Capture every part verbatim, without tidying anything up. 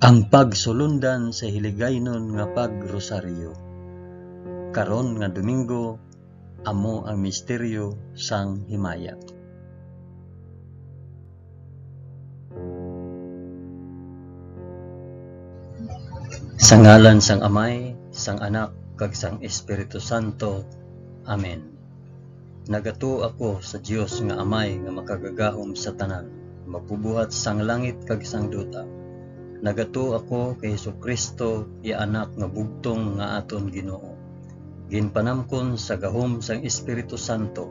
Ang pagsulundan sa hiligaynon nga pagrosaryo. Karon nga Domingo, amo ang misteryo sang himaya. Sa ngalan sang Amay, sang Anak, kag sang Espiritu Santo. Amen. Nagatuo ako sa Dios nga Amay nga makagagahom sa tanan, magbubuhat sang langit kag sang duta. Nagatuo ako kay Jesu-Cristo, iya Anak nga bugtong nga aton Ginoo. Ginpanamkon sa gahom sang Espiritu Santo,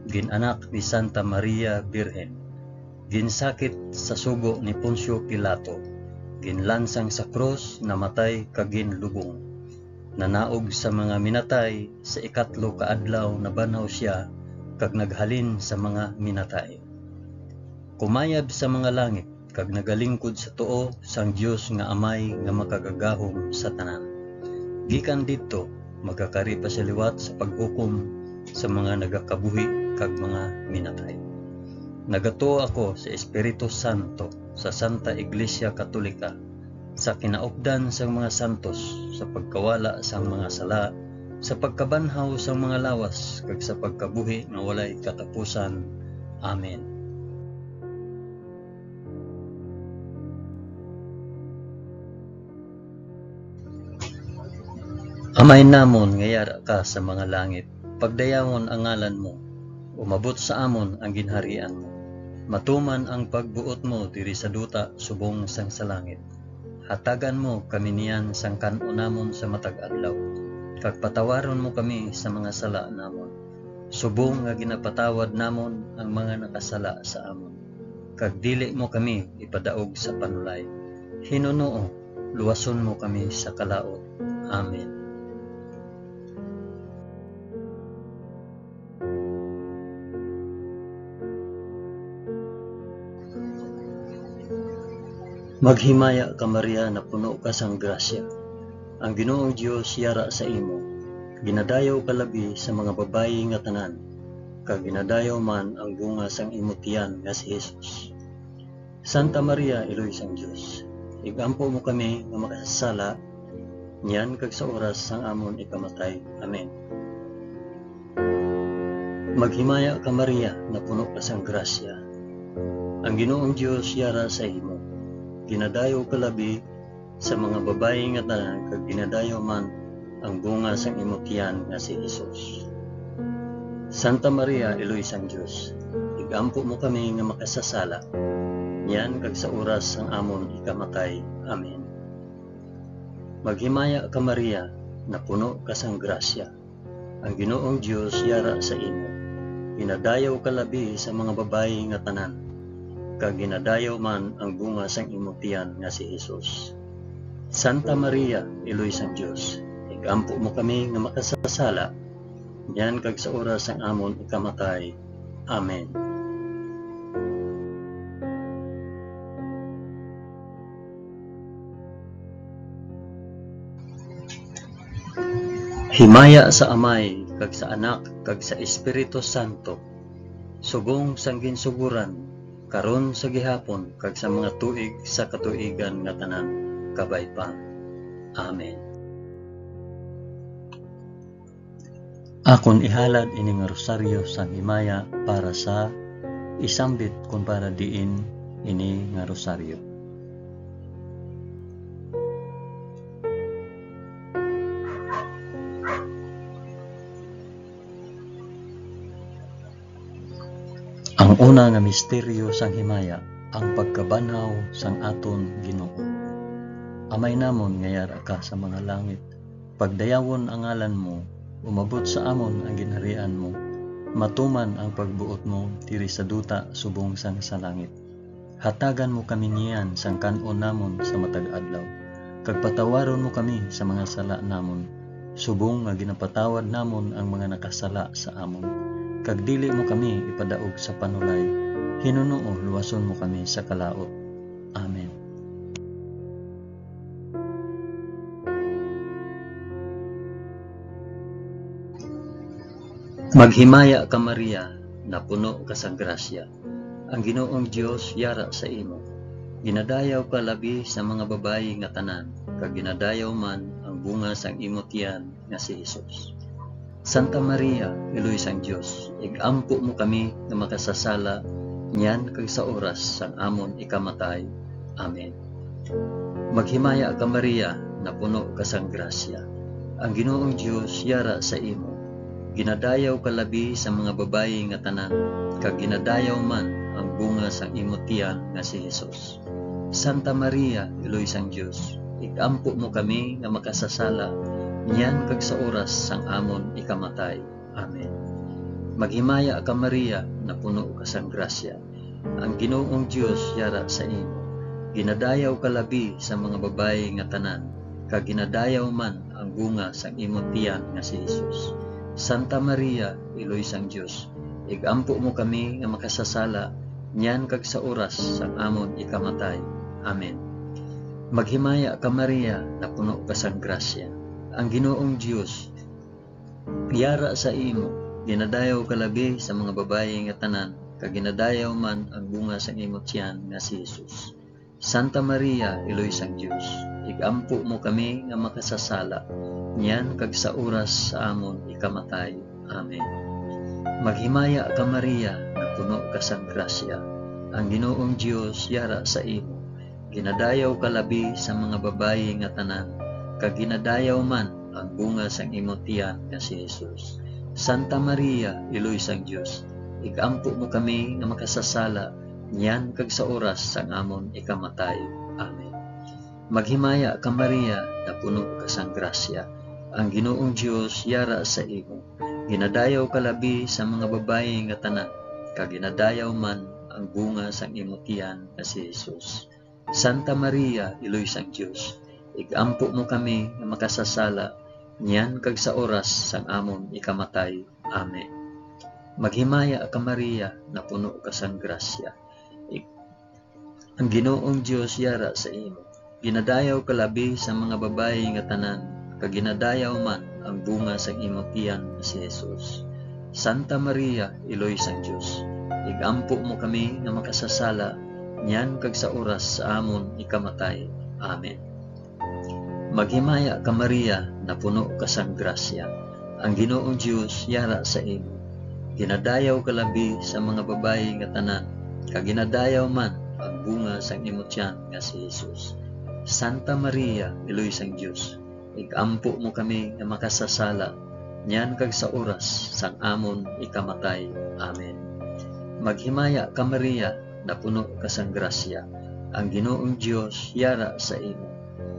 gin-anak ni Santa Maria Birhen, ginsakit sa sugo ni Poncio Pilato, ginlansang sa krus, namatay kag ginlubong. Nanaog sa mga minatay, sa ikatlo ka adlaw nabanhaw sia, kag naghalin sa mga minatay. Kumayab sa mga langit, kag nagalingkod sa tuo sang Dios nga Amay nga makagagahom sa tanan. Gikan didto, magakari pa sia liwat sa paghukom sa mga nagakabuhi kag mga minatay. Nagatuo ako sa Espiritu Santo, sa Santa Iglesia Katolika, sa kinaupdan sang mga santos, sa pagkawala sang mga sala, sa pagkabanhaw sang mga lawas, kag sa pagkabuhi nga walay katapusan. Amen. Amay namon nga yara ka sa mga langit, pagdayawon ang ngalan mo, umabot sa amon ang ginharian mo. Matuman ang pagbuot mo diri sa duta subong sang sa langit. Hatagan mo kami niyan sang kan-on namon sa matag adlaw, kag patawaron mo kami sa mga sala namon, subong nga ginapatawad namon ang mga nakasala sa amon. Kag dili mo kami ipadaog sa panulay. Hinunoo, luwason mo kami sa kalaut. Amen. Maghimaya ka, Maria, napuno ka sang grasya. Ang Ginoong Dios yara sa imo. Ginadayaw ka labi sa mga babayi nga tanan, kag ginadayaw man ang bunga sang imo tiyan nga si Jesus. Santa Maria, Iloy sang Dios, ig-ampo mo kami nga makasasala, niyan kag sa oras sang amon ikamatay. Amen. Maghimaya ka, Maria, napuno ka sang grasya. Ang Ginoong Dios yara sa imo. Ginadayaw ka labi sa mga babayi nga tanan, kag ginadayaw man ang bunga sang imo tiyan nga si Jesus. Santa Maria, Iloy sang Dios, ig-ampo mo kami nga makasasala, niyan kag sa oras sang amon ikamatay. Amen. Maghimaya ka, Maria, napuno ka sang grasya. Ang Ginoong Dios yara sa imo. Ginadayaw ka labi sa mga babayi nga tanan, kag ginadayaw man ang bunga sang imo tiyan nga si Jesus. Santa Maria, Iloy sang Dios, ig-ampo mo kami nga makasasala, niyan kag sa oras sang amon ikamatay. Amen. Himaya sa Amay, kag sa Anak, kag sa Espiritu Santo, subong sang ginsugoran, karon, sa gihapon, kag sa mga tuig sa katuigan nga tanan. Kabay pa. Amen. Akon ihalad ini nga rosaryo sang himaya para sa isambit kon para diin ini nga rosaryo. Ang una nga misteryo sang himaya, ang pagkabanhaw sang aton Ginoo. Amay namon nga yara ka sa mga langit, pagdayawon ang ngalan mo, umabot sa amon ang ginharian mo, matuman ang pagbuot mo diri sa duta subong sang sa langit. Hatagan mo kami niyan sang kan-on namon sa matag adlaw, kag patawaron mo kami sa mga sala namon, subong nga ginapatawad namon ang mga nakasala sa amon, kag dili mo kami ipadaog sa panulay. Hinunoo, luwason mo kami sa kalaut. Amen. Maghimaya ka, Maria, napuno ka sang grasya. Ang Ginoong Dios yara sa imo. Ginadayaw ka labi sa mga babayi nga tanan, kag ginadayaw man ang bunga sang imo tiyan nga si Jesus. Santa Maria, Iloy sang Dios, ig-ampo mo kami nga makasasala niyan kag sa oras sang amon ikamatay. Amen. Maghimaya ka, Maria, napuno ka sang grasya. Ang Ginoong Dios yara sa imo. Ginadayaw ka labi sa mga babayi nga tanan, kag ginadayaw man ang bunga sang imo tiyan nga si Jesus. Santa Maria, Iloy sang Dios, ig-ampo mo kami nga makasasala niyan kag sa oras sang amon ikamatay. Amen. Maghimaya ka, Maria, napuno ka sang grasya. Ang Ginoong Dios yara sa imo. Ginadayaw ka labi sa mga babayi nga tanan, kag ginadayaw man ang bunga sang imo tiyan nga si Jesus. Santa Maria, Iloy sang Dios, ig-ampo mo kami nga makasasala niyan kag sa oras sang amon ikamatay. Amen. Maghimaya ka, Maria, napuno ka sang grasya. Ang Ginoong Dios yara sa imo. Ginadayaw ka labi sa mga babayi nga tanan, kag ginadayaw man ang bunga sang imo tiyan nga si Jesus. Santa Maria, Iloy sang Dios, ig-ampo mo kami nga makasasala niyan kag sa oras sa amon ikamatay. Amen. Maghimaya ka, Maria, napuno ka sang grasya. Ang Ginoong Dios yara sa imo. Ginadayaw ka labi sa mga babayi nga tanan, kag ginadayaw man ang bunga sang imo tiyan nga si Jesus. Santa Maria, Iloy sang Dios, ig-ampo mo kami nga makasasala niyan kag sa oras sang amon ikamatay. Amen. Maghimaya ka, Maria, napuno ka sang grasya. Ang Ginoong Dios yara sa imo. Ginadayaw ka labi sa mga babayi nga tanan, kag ginadayaw man ang bunga sang imo tiyan nga si Jesus. Santa Maria, Iloy sang Dios, ig-ampo mo kami nga makasasala niyan kag sa oras sang amon ikamatay. Amen. Maghimaya ka, Maria, napuno ka sang grasya. Ig-, ang Ginoong Dios yara sa imo. Ginadayaw ka labi sa mga babayi nga tanan, kag ginadayaw man ang bunga sang imo tiyan nga si Jesus. Santa Maria, Iloy sang Dios, ig-ampo mo kami nga makasasala niyan kag sa oras sa amon ikamatay. Amen. Maghimaya ka, Maria, napuno ka sang grasya. Ang Ginoong Dios yara sa imo. Ginadayaw ka labi sa mga babayi nga tanan, kag ginadayaw man ang bunga sang imo tiyan nga si Jesus. Santa Maria, Iloy sang Dios, ig-ampo mo kami nga makasasala niyan kag sa oras sang amon ikamatay. Amen. Maghimaya ka, Maria, napuno ka sang grasya. Ang Ginoong Dios yara sa imo.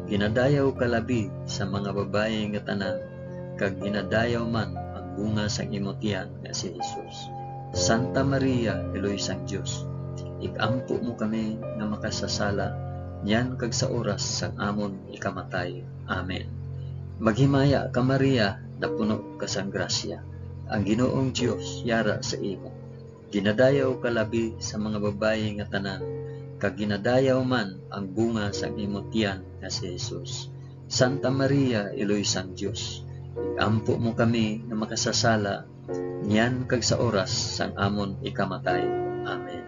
Ginadayaw ka labi sa mga babayi nga tanan, kag ginadayaw man ang bunga sang imo tiyan nga si Jesus. Santa Maria, Iloy sang Dios, ig-ampo mo kami nga makasasala niyan kag sa oras sang amon ikamatay. Amen. Maghimaya ka, Maria, napuno ka sang grasya. Ang Ginoong Dios yara sa imo. Ginadayaw ka labi sa mga babayi nga tanan, kag ginadayaw man ang bunga sang imo tiyan nga si Jesus. Santa Maria, Iloy sang Dios, ig-ampo mo kami nga makasasala niyan kag sa oras sang amon ikamatay. Amen.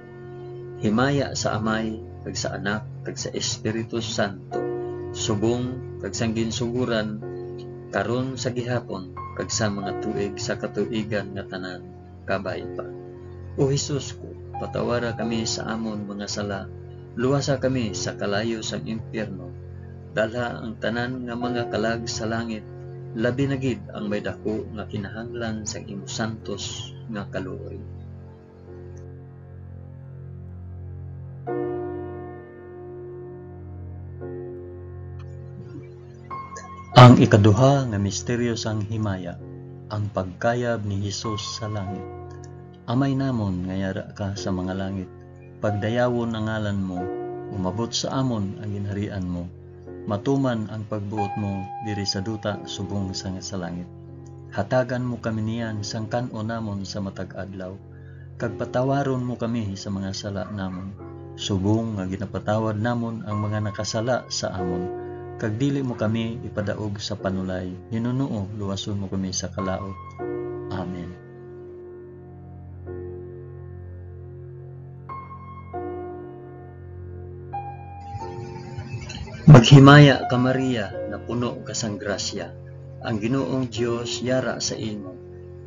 Himaya sa Amay, kag sa Anak, kag sa Espiritu Santo, subong kag sang ginsugoran, karon, sa gihapon, kag sa mga tuig sa katuigan nga tanan. Kabay pa. O Jesus ko, patawara kami sa amon mga sala, luwasa kami sa kalayo sang impyerno, dalha ang tanan nga mga kalag sa langit, labi na gid ang may daku nga kinahanglan sang imo santos nga kaluoy. Ang ikaduha nga misteryo sang himaya, ang pagkayab ni Jesus sa langit. Amay namon nga yara ka sa mga langit, pagdayawon ang ngalan mo, umabot sa amon ang ginharian mo, matuman ang pagbuot mo diri sa duta subong sang sa langit. Hatagan mo kami niyan sang kan-on namon sa matag adlaw, kag patawaron mo kami sa mga sala namon, subong nga ginapatawad namon ang mga nakasala sa amon, kag dili mo kami ipadaog sa panulay, hinunoo luwason mo kami sa kalaut. Amen. Maghimaya ka, Maria, nga puno ka sang grasya, ang Ginoong Dios yara sa imo.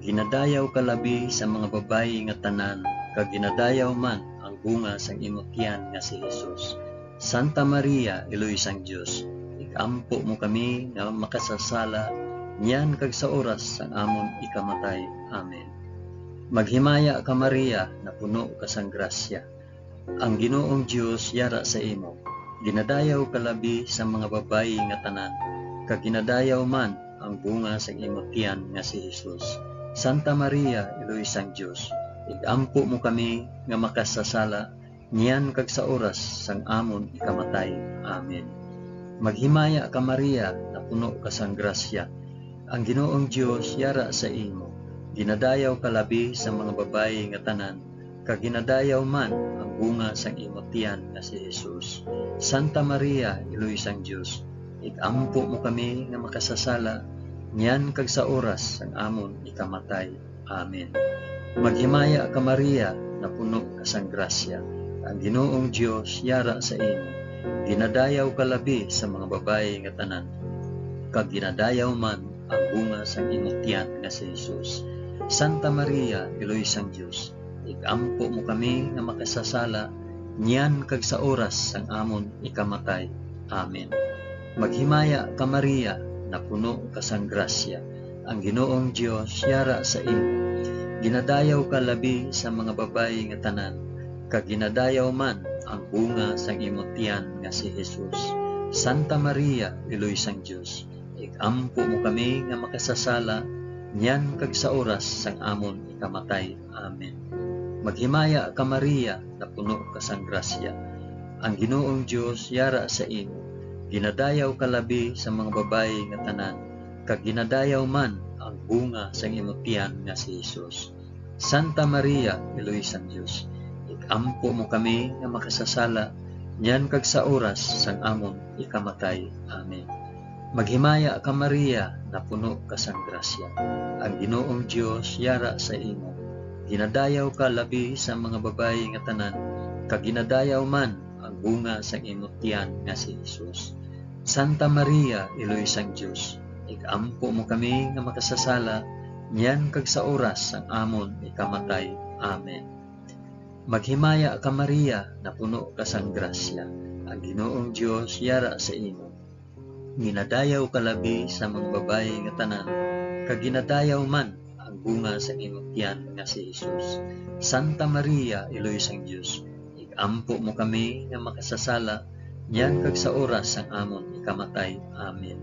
Ginadayaw ka labi sa mga babayi nga tanan, kag ginadayaw man ang bunga sang imo tiyan nga si Jesus. Santa Maria, Iloy sang Dios, ig-ampo mo kami nga makasasala, niyan kag sa oras sang amon ikamatay. Amen. Maghimaya ka, Maria, nga puno ka sang grasya, ang Ginoong Dios yara sa imo. Ginadayaw ka labi sa mga babayi nga tanan, kag ginadayaw man ang bunga sang imo tiyan nga si Jesus. Santa Maria, Iloy sang Dios, ig-ampo mo kami nga makasasala, niyan kag sa oras sang amon ikamatay. Amen. Maghimaya ka, Maria, nga puno ka sang grasya, ang Ginoong Dios yara sa imo. Ginadayaw ka labi sa mga babayi nga tanan, kag ginadayaw man ang bunga sang imo tiyan nga si Jesus. Santa Maria, Iloy sang Dios, ig-ampo mo kami nga makasasala, niyan kag sa oras sang amon ikamatay. Amen. Maghimaya ka, Maria, nga puno ka sang grasya, ang Ginoong Dios yara sa imo. Ginadayaw ka labi sa mga babayi nga tanan, kag ginadayaw man ang bunga sang imo tiyan nga si Jesus. Santa Maria, Iloy sang Dios, ig-ampo mo kami nga makasasala, niyan kag sa oras sang amon ikamatay. Amen. Maghimaya ka, Maria, nga puno ka sang grasya, ang Ginoong Dios yara sa imo. Ginadayaw ka labi sa mga babayi nga tanan, kag ginadayaw man ang bunga sang imo tiyan nga si Jesus. Santa Maria, Iloy sang Dios, ig-ampo mo kami nga makasasala, niyan kag sa oras sang amon ikamatay. Amen. Maghimaya ka, Maria, nga puno ka sang grasya, ang Ginoong Dios yara sa imo. Ginadayaw ka labi sa mga babayi nga tanan, kag ginadayaw man ang bunga sang imo tiyan nga si Jesus. Santa Maria, Iloy sang Dios, ig-ampo mo kami nga makasasala, niyan kag sa oras sang amon ikamatay. Amen. Maghimaya ka, Maria, nga puno ka sang grasya, ang Ginoong Dios yara sa imo. Ginadayaw ka labi sa mga babayi nga tanan, kag ginadayaw man ang bunga sang imo tiyan nga si Jesus. Santa Maria, Iloy sang Dios, ig-ampo mo kami nga makasasala, niyan kag sa oras sang amon ikamatay. Amen. Maghimaya ka, Maria, nga puno ka sang grasya, ang Ginoong Dios yara sa imo. Ginadayaw ka labi sa mga babayi nga tanan, kag ginadayaw man ang bunga sang imo tiyan nga si Jesus. Santa Maria, Iloy sang Dios, ig-ampo mo kami nga makasasala, niyan kag sa oras sang amon ikamatay. Amen.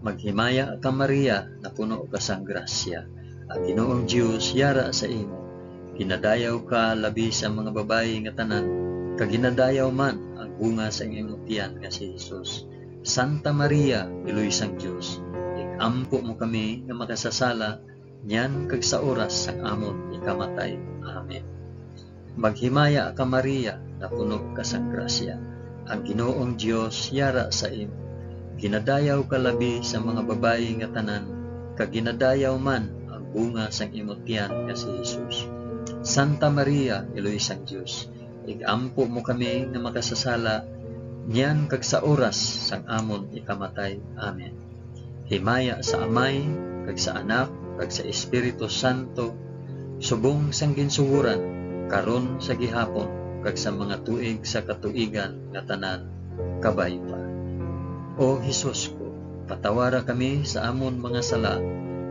Maghimaya ka, Maria, nga puno ka sang grasya, ang Ginoong Dios yara sa imo. Ginadayaw ka labi sa mga babayi nga tanan, kag ginadayaw man ang bunga sang imo tiyan nga si Jesus. Santa Maria, Iloy sang Dios, ig-ampo mo kami nga makasasala, niyan kag sa oras sang amon ikamatay. Amen. Maghimaya ka, Maria, nga puno ka sang grasya, ang Ginoong Dios yara sa imo. Ginadayaw ka labi sa mga babayi nga tanan, kag ginadayaw man ang bunga sang imo tiyan nga si Jesus. Santa Maria, Iloy sang Dios, ig-ampo mo kami nga makasasala, niyan kag sa oras sang amon ikamatay. Amen. Himaya sa Amay, kag sa Anak, kag sa Espiritu Santo, subong sang ginsugoran, karon, sa gihapon, kag sa mga tuig sa katuigan nga tanan. Kabay pa. O Jesus ko, patawara kami sa amon mga sala,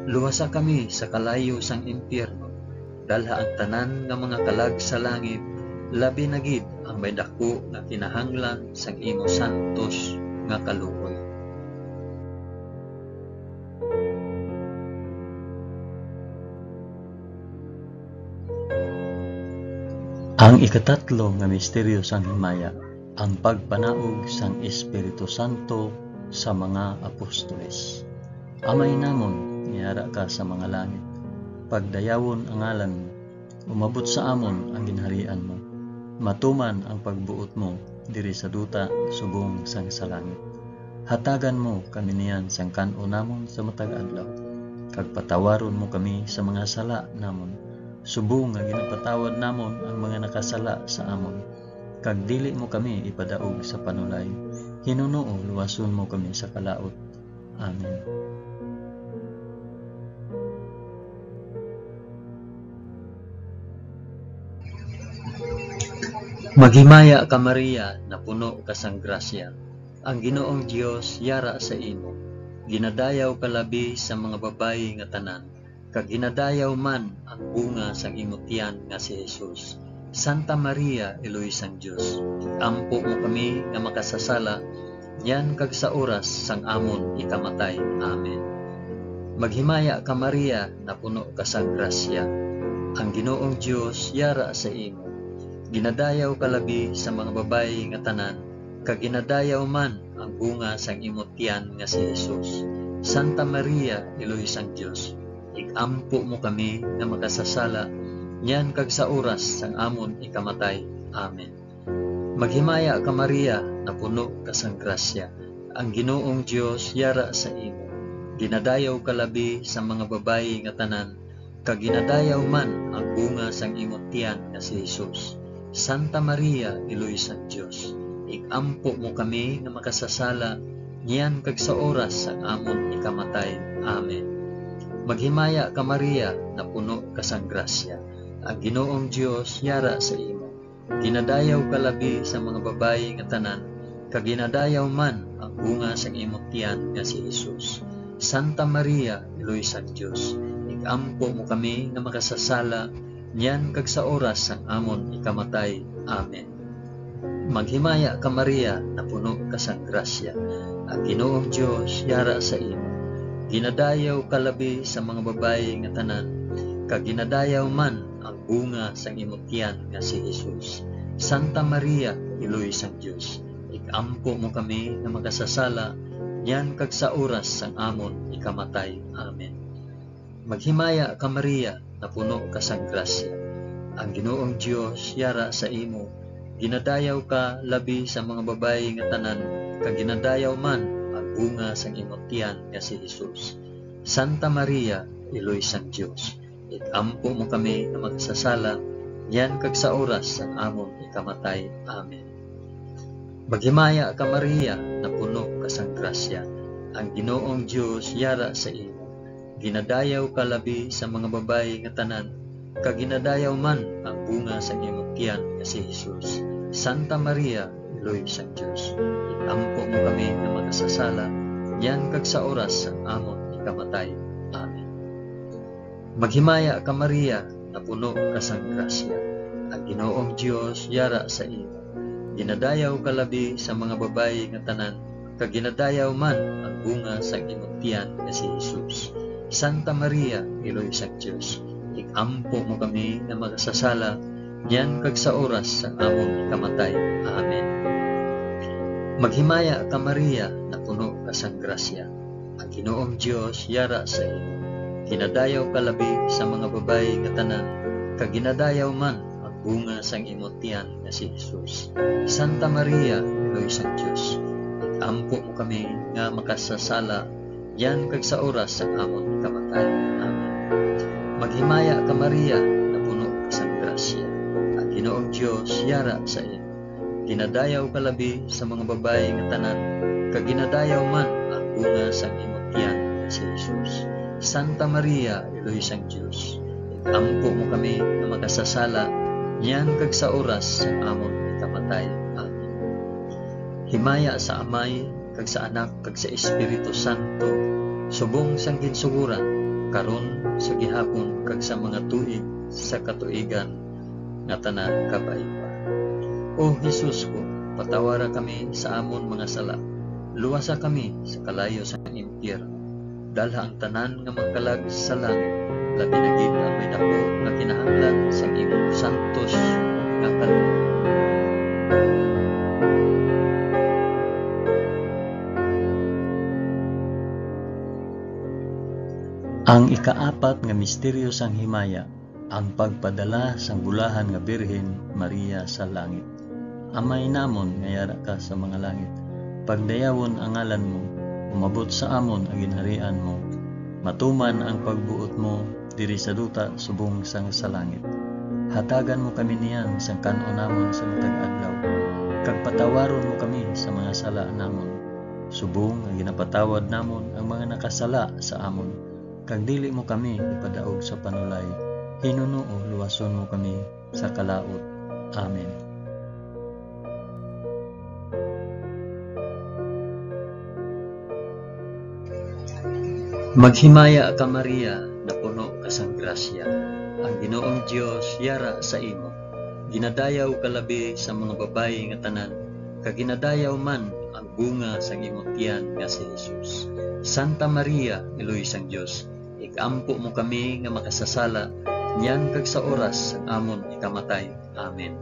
luwasa kami sa kalayo sang impyerno, dalha ang tanan nga mga kalag sa langit, labi na gid ang may daku nga kinahanglan sang imo santos nga kaluoy. Ang ikatatlo nga misteryo sang himaya, ang pagpanaog sang Espiritu Santo sa mga apostoles. Amay namon, nga yara ka sa mga langit, pagdayawon ang ngalan mo, umabot sa amon ang ginharian mo, matuman ang pagbuot mo diri sa duta subong sang sa langit. Hatagan mo kami niyan sang kan-o namon sa matag adlaw, kag patawaron mo kami sa mga sala namon, subong nga ginapatawad namon ang mga nakasala sa amon, kag dili mo kami ipadaog sa panulay, Hinunoo, luwason mo kami sa kalaut. Amen. Maghimaya ka, Maria, napuno ka sang grasya. Ang Ginoong Dios yara sa imo. Ginadayaw ka labi sa mga babayi nga tanan, kag ginadayaw man ang bunga sang imo tiyan nga si Jesus. Santa Maria, Iloy sang Dios, ampo mo kami nga makasasala, niyan kag sa oras sang amon ikamatay. Amen. Maghimaya ka, Maria, napuno ka sang grasya. Ang Ginoong Dios yara sa imo. Ginadayaw ka labi sa mga babayi nga tanan, kag ginadayaw man ang bunga sang imo tiyan nga si Jesus. Santa Maria, Iloy sang Dios, ig-ampo mo kami nga makasasala, niyan kag sa oras sang amon ikamatay. Amen. Maghimaya ka, Maria, napuno ka sang grasya. Ang Ginoong Dios yara sa imo. Ginadayaw ka labi sa mga babayi nga tanan, kag ginadayaw man ang bunga sang imo tiyan nga si Jesus. Santa Maria, Iloy sang Dios, ig-ampo mo kami nga makasasala, niyan kag sa oras sang amon ikamatay. Amen. Maghimaya ka, Maria, napuno ka sang grasya. Ang Ginoong Dios yara sa imo. Ginadayaw ka labi sa mga babayi nga tanan, kag ginadayaw man ang bunga sang imo tiyan nga si Jesus. Santa Maria, Iloy sang Dios, ig-ampo mo kami nga makasasala, niyan kag sa oras sang amon ikamatay. Amen. Maghimaya ka, Maria, napuno ka sang grasya. Ang Ginoong Dios yara sa imo. Ginadayaw ka labi sa mga babayi nga tanan, kag ginadayaw man ang bunga sang imo tiyan nga si Jesus. Santa Maria, Iloy sang Dios, ig-ampo mo kami nga makasasala, niyan kag sa oras sang amon ikamatay. Amen. Maghimaya ka, Maria, napuno ka sang grasya. Ang Ginoong Dios yara sa imo. Ginadayaw ka labi sa mga babayi nga tanan, kag ginadayaw man ang bunga sang imo tiyan nga si Jesus. Santa Maria, Iloy sang Dios, ig-ampo mo kami nga makasasala, niyan kag sa oras sang amon ikamatay. Amen. Maghimaya ka, Maria, napuno ka sang grasya. Ang Ginoong Dios yara sa imo. Ginadayaw ka labi sa mga babayi nga tanan, kag ginadayaw man ang bunga sang imo tiyan nga si Jesus. Santa Maria, Iloy sang Dios, ig-ampo mo kami nga makasasala, niyan kag sa oras sang amon ikamatay. Amen. Maghimaya ka, Maria, napuno ka sang grasya. Ang Ginoong Dios yara sa imo. Ginadayaw ka labi sa mga babayi nga tanan, kag ginadayaw man ang bunga sang imo tiyan nga si Jesus. Santa Maria, Iloy sang Dios, ig-ampo mo kami nga makasasala, niyan kag sa oras sang amon ikamatay. Amen. Maghimaya ka, Maria, napuno ka sang grasya. Ang Ginoong Dios yara sa imo. Ginadayaw ka labi sa mga babayi nga tanan, kag ginadayaw man ang bunga sang imo tiyan nga si Jesus. Santa Maria, Iloy sang Dios, ig-ampo mo kami nga makasasala, niyan kag sa oras sang amon kamatay. Amen. Maghimaya ka, Maria, napuno ka sang grasya. Ang Ginoong Dios yara sa imo. Ginadayaw ka labi sa mga babayi nga tanan, kag ginadayaw man ang bunga sang imo tiyan nga si Jesus. Santa Maria, Iloy sang Dios, ig-ampo mo kami nga makasasala, niyan kag sa oras sang amon ikamatay. Amen. Himaya sa Amay, kag sa Anak, kag sa Espiritu Santo, subong sang ginsugoran, karon, sa gihapon, kag sa mga tuig sa katuigan nga tanan. Kabay pa. O Jesus ko, patawara kami sa amon mga sala, luwasa kami sa kalayo sang impyerno, dalha ang tanan nga mga kalag sa langit, labi na gid ang may daku nga kinahanglan sang imong santos nga kalooban. Ang ikaapat nga misteryo sang himaya, ang pagpadala sang bulahan nga Birhen Maria sa langit. Amay namon nga yara ka sa mga langit, pagdayawon ang ngalan mo, umabot sa amon ang ginharian mo, matuman ang pagbuot mo diri sa duta subong sang sa langit. Hatagan mo kami niyan sang kan-on namon sa matag adlaw. Kag patawaron mo kami sa mga sala namon, subong nga ginapatawad namon ang mga nakasala sa amon, kag dili mo kami ipadaog sa panulay, hinunoo luwason mo kami sa kalaut. Amen. Maghimaya ka, Maria, napuno ka sang grasya. Ang Ginoong Dios yara sa imo. Ginadayaw ka labi sa mga babayi nga tanan, kag ginadayaw man ang bunga sang imo tiyan nga si Jesus. Santa Maria, Iloy sang Dios, ig-ampo mo kami nga makasasala, niyan kag sa oras sang amon ikamatay. Amen.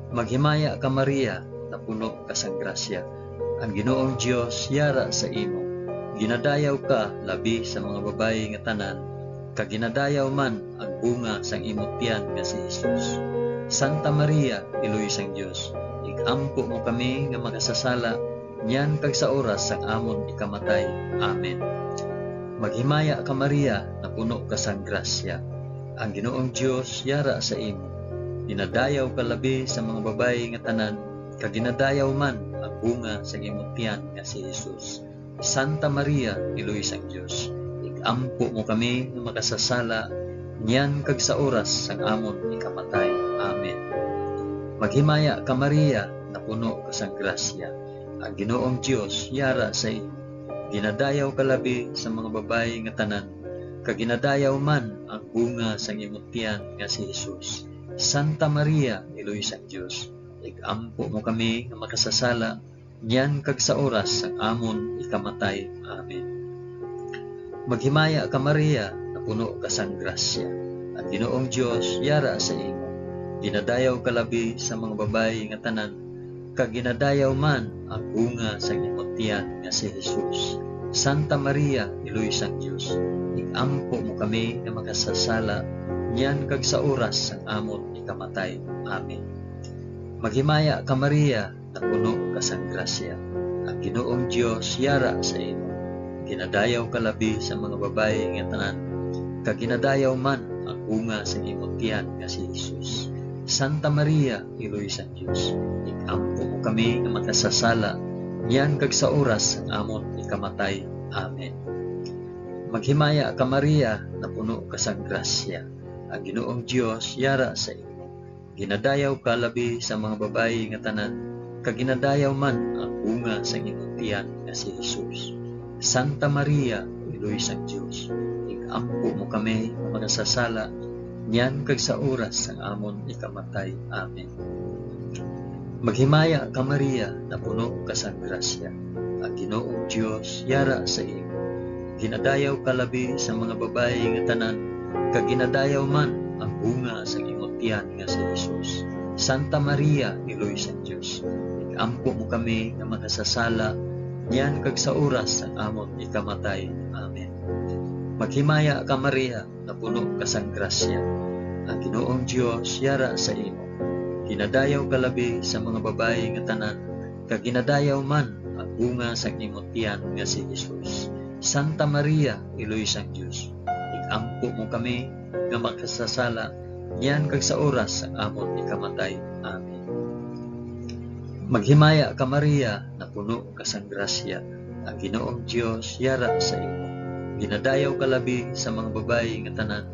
Maghimaya ka, Maria, napuno ka sang grasya. Ang Ginoong Dios yara sa imo. Ginadayaw ka labi sa mga babayi nga tanan, kag ginadayaw man ang bunga sang imo tiyan nga si Jesus. Santa Maria, Iloy sang Dios, ig-ampo mo kami nga makasasala, niyan kag sa oras sang amon ikamatay. Amen. Maghimaya ka, Maria, napuno ka sang grasya. Ang Ginoong Dios yara sa imo. Ginadayaw ka labi sa mga babayi nga tanan, kag ginadayaw man ang bunga sang imo tiyan nga si Jesus. Santa Maria, Iloy sang Dios, ig-ampo mo kami nga makasasala, niyan kag sa oras sang amon ikamatay. Amen. Maghimaya ka, Maria, napuno ka sang grasya. Ang Ginoong Dios yara sa imo. Ginadayaw ka labi sa mga babayi nga tanan, kag ginadayaw man ang bunga sang imo tiyan nga si Jesus. Santa Maria, Iloy sang Dios, ig-ampo mo kami nga makasasala, niyan kag sa oras sang amon ikamatay. Amen. Maghimaya ka, Maria, napuno ka sang grasya. Ang Ginoong Dios yara sa imo. Ginadayaw ka labi sa mga babayi nga tanan, kag ginadayaw man ang bunga sang imo tiyan nga si Jesus. Santa Maria, Iloy sang Dios, ig-ampo mo kami nga makasasala, niyan kag sa oras sang amon ikamatay. Amen. Maghimaya ka, Maria, napuno ka sang grasya. Ang Ginoong Dios yara sa imo. Ginadayaw ka labi sa mga babayi nga tanan, kag ginadayaw man ang bunga sang imo tiyan nga si Jesus. Santa Maria, Iloy sang Dios, ig-ampo mo kami nga makasasala, niyan kag sa oras sang amon ikamatay. Amen. Maghimaya ka, Maria, napuno ka sang grasya. Ang Ginoong Dios yara sa imo. Ginadayaw ka labi sa mga babayi nga tanan, kag ginadayaw man ang bunga sang imong tiyan nga si Jesus. Santa Maria, Iloy sang Dios, ig-ampo mo kami nga makasasala, niyan kag sa oras sang amon ikamatay. Amen. Maghimaya ka, Maria, napuno ka sang grasya. Ang Ginoong Dios yara sa imo. Ginadayaw ka labi sa mga babayi nga tanan, kag ginadayaw man ang bunga sang imo tiyan nga si Jesus. Santa Maria, Iloy sang Dios, ig-ampo mo kami nga makasasala, niyan kag sa oras sang amon ikamatay. Amen. Maghimaya ka, Maria, napuno ka sang grasya. Ang Ginoong Dios yara sa imo. Ginadayaw ka labi sa mga babayi nga tanan, kag ginadayaw man ang bunga sang imo tiyan nga si Jesus. Santa Maria, Iloy sang Dios, ig-ampo mo kami nga makasasala, niyan kag sa oras sang amon ikamatay. Amen. Maghimaya ka, Maria, napuno ka sang grasya, ang Ginoong Dios yara sa imo. Ginadayaw ka labi sa mga babayi nga tanan,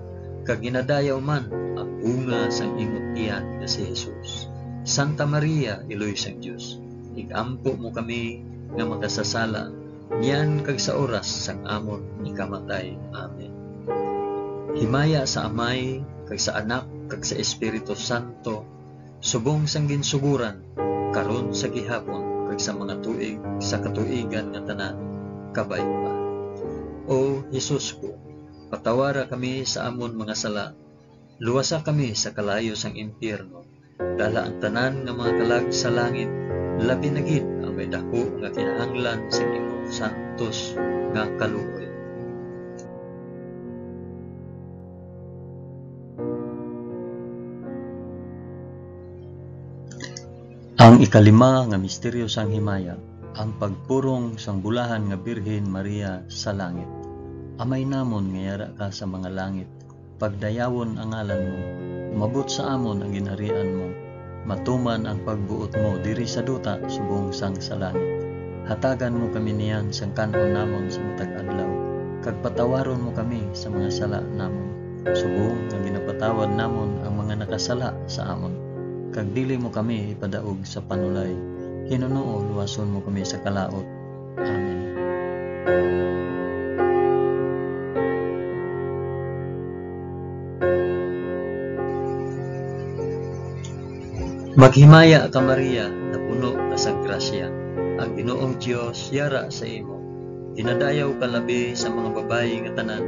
kag ginadayaw man ang bunga sang imo tiyan nga si Jesus. Santa Maria, Iloy sang Dios, ig-ampo mo kami nga makasasala, niyan kag sa oras sang amon ikamatay. Amen. Himaya sa Amay, kag sa Anak, kag sa Espiritu Santo, subong sang ginsugoran, karon, sa gihapon, kag sa mga tuig sa katuigan nga tanan. Kabay pa. O Jesus ko, patawara kami sa amon mga sala, luwasa kami sa kalayo sang impyerno, dala ang tanan nga mga kalag sa langit, labi na gid ang may daku nga kinahanglan sang imong santos nga kaluoy. Ang ikalima nga misteryo sang himaya, ang pagpurong sang bulahan nga Birhen Maria sa langit. Amay namon nga yara ka sa mga langit, pagdayawon ang ngalan mo, umabot sa amon ang ginharian mo, matuman ang pagbuot mo diri sa duta subong sang sa langit. Hatagan mo kami niyan sang kan-on namon sa matag adlaw, kag patawaron mo kami sa mga sala namon, subong nga ginapatawad namon ang mga nakasala sa amon. Kag dili mo kami ipadaog sa panulay, hinunoo luwason mo kami sa kalaut. Amen. Maghimaya ka, Maria, napuno ka sang grasya. Ang Ginoong Dios yara sa imo. Ginadayaw ka labi sa mga babayi nga tanan,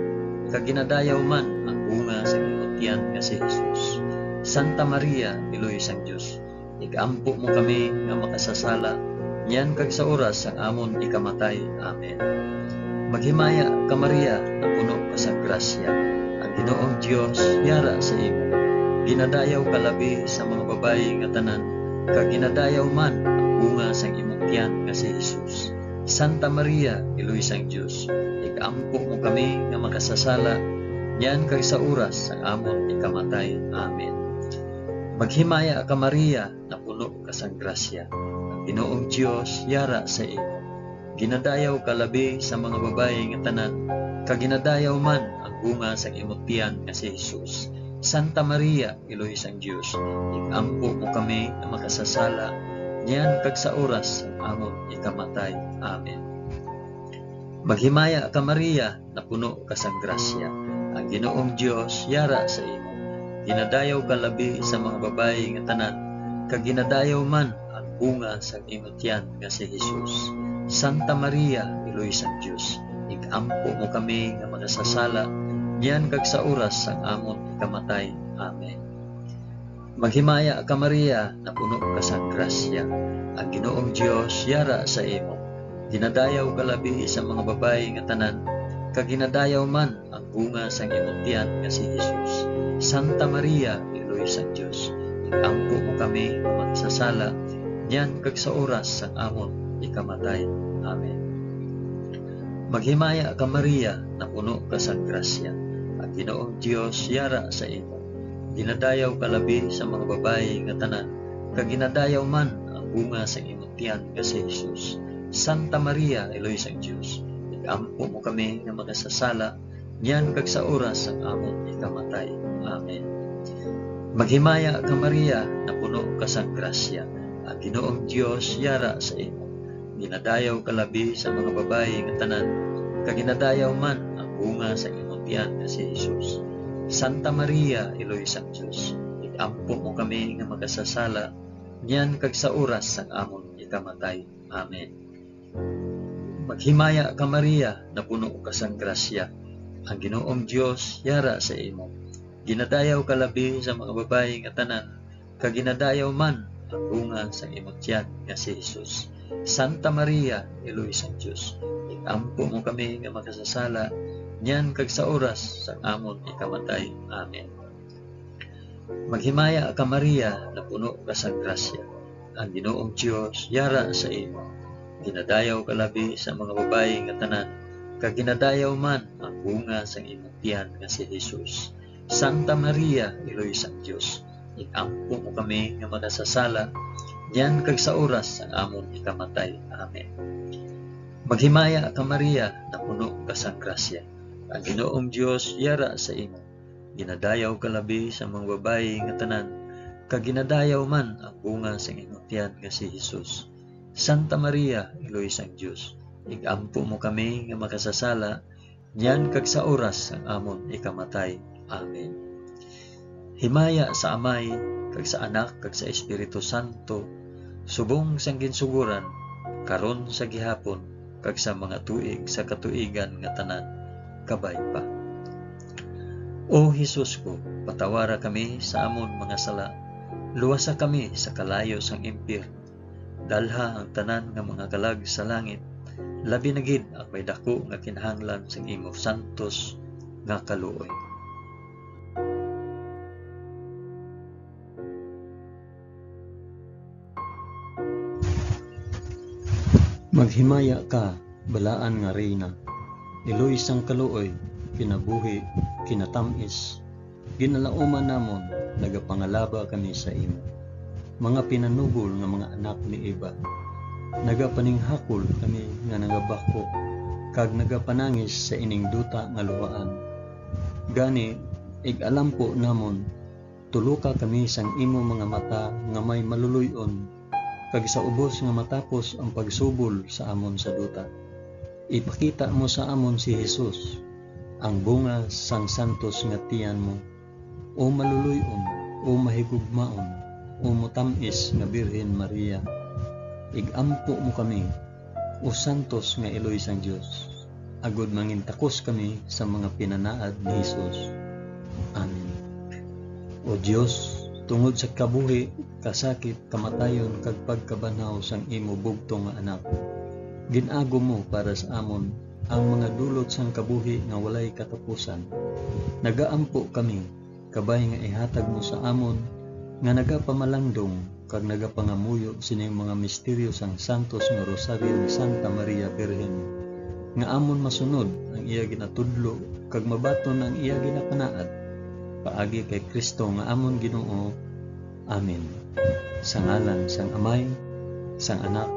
kag ginadayaw man ang bunga sang imong tiyan nga si Jesus. Santa Maria, Iloy sang Dios, igampo mo kami nga makasasala, niyan kag sa oras sang amon ikamatay. Amen. Maghimaya ka, Maria, napuno ka sang grasya. Ang Ginoong Dios yara sa imo. Ginadayaw ka labi sa mga babayi nga tanan, kag ginadayaw man ang bunga sang imong tiyan nga si Jesus. Santa Maria, Iloy sang Dios, igampo mo kami nga makasasala, niyan kag sa oras sang amon ikamatay. Amen. Maghimaya ka, Maria, napuno ka sang grasya. Ang Ginoong Dios yara sa imo. Ginadayaw ka labi sa mga babayi nga tanan, kag ginadayaw man ang bunga sang imong tiyan nga si Jesus. Santa Maria, Iloy sang Dios, igampo mo kami nga makasasala, niyan kag sa oras sang amon ikamatay. Amen. Maghimaya ka, Maria, napuno ka sang grasya. Ang Ginoong Dios yara sa imo. Ginadayaw ka labi sa mga babayi nga tanan, kag ginadayaw man ang bunga sang imo tiyan nga si Jesus. Santa Maria, Iloy sang Dios, igampo mo kami nga makasasala, niyan kag sa oras sang amon ikamatay. Amen. Maghimaya ka, Maria, napuno ka sang grasya. Ang Ginoong Dios yara sa imo. Ginadayaw ka labi sa mga babayi nga tanan, kag ginadayaw man ang bunga sang imong tiyan nga si Jesus. Santa Maria, Iloy sang Dios, igampo mo kami nga makasasala, niyan kag sa oras sang amon ikamatay. Amen. Maghimaya ka, Maria, napuno ka sang grasya. Ang Ginoong Dios yara sa imo. Ginadayaw ka labi sa mga babayi nga tanan, kag ginadayaw man ang bunga sang imong tiyan nga si Jesus. Santa Maria, Iloy sang Dios, igampo mo kami nga makasasala, niyan kag sa oras sang amon ikamatay. Amen. Maghimaya ka, Maria, napuno ka sang grasya. Ang Ginoong Dios yara sa imo. Ginadayaw ka labi sa mga babayi nga tanan, kag ginadayaw man ang bunga sa imong tiyan nga si Jesus. Santa Maria, Iloy sang Dios, igampo mo kami nga makasasala, niyan kag sa oras sang amon ikamatay. Amen. Maghimaya ka, Maria, napuno ka sang grasya. Ang Ginoong Dios yara sa imo. Ginadayaw ka labi sa mga babayi nga tanan, kag ginadayaw man ang bunga sang imong tiyan nga si Jesus. Santa Maria, Iloy sang Dios, igampo mo kami nga makasasala, niyan kag sa oras sang amon ikamatay. Amen. Maghimaya ka, Maria, napuno ka sang grasya. Ang Ginoong Dios yara sa imo. Ginadayaw ka labi sa mga babayi nga tanan, kag ginadayaw man ang bunga sang imong tiyan nga si Jesus. Santa Maria, Iloy sang Dios, igampo mo kami nga makasasala, niyan kag sa oras sang amon ikamatay. Amen. Maghimaya ka, Maria, napuno ka sang grasya. Ang Ginoong Dios yara sa imo. Ginadayaw ka labi sa mga babayi nga tanan, kag ginadayaw man ang bunga sang imong tiyan nga si Jesus. Santa Maria, Iloy sang Dios, igampo mo kami nga makasasala, niyan kag sa oras sang amon ikamatay. Amen. Himaya sa Amay, kag sa Anak, kag sa Espiritu Santo, subong sang ginsugoran, karon, sa gihapon, kag sa mga tuig sa katuigan nga tanan. Kabay pa. O Jesus ko, patawara kami sa amon mga sala, luwasa kami sa kalayo sang impyerno, dalha ang tanan nga mga kalag sa langit, labi na gid ang may daku nga kinahanglan sang imo santos nga kaluoy. Maghimaya ka, balaan nga Reyna, iloy sang kaluoy, kinabuhi, kinatamis, ginalauman namon, nagapangalaba kami sa imo. mga pinanubol nga mga anak ni Eva. Nagapaninghakol kami nga nagabako kag nagapanangis sa ining duta nga luhaan. Gani, ig-alampo namon, tuluka kami sang imo mga mata nga may maluloy-on, kag sa ubos nga matapos ang pagsubol sa amon sa duta, ipakita mo sa amon si Jesus, ang bunga sang santos nga tiyan mo. O maluloy-on, o mahigugmaon, o matam-is nga Birhen Maria, ig-ampo mo kami, o santos nga iloy sang Dios, agod mangintakos kami sa mga pinanaad ni Jesus. Amen. O Dios, tungod sa kabuhi, kasakit, kamatayon, kag pagkabanhaw sang imo bugtong nga Anak, gin-agom mo para sa amon ang mga dulot sang kabuhi nga walay katapusan. Nagaampo kami, kabay nga ihatag mo sa amon nga nagapamalandong kag nagapangamuyo sining mga misteryo sang santos nga Rosaryo ni Santa Maria Birhen, nga amon masunod ang iya ginatudlo kag mabaton ang iya ginapanaad, paagi kay Cristo nga amon Ginoo. Amen. Sa ngalan sang Amay, sang Anak,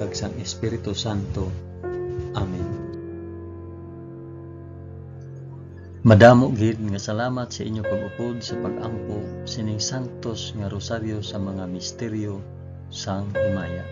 kag sang Espiritu Santo. Amen. Madamo gid nga salamat sa inyo pag-upod sa pag-ampo sining santos nga rosaryo sa mga misteryo sang himaya.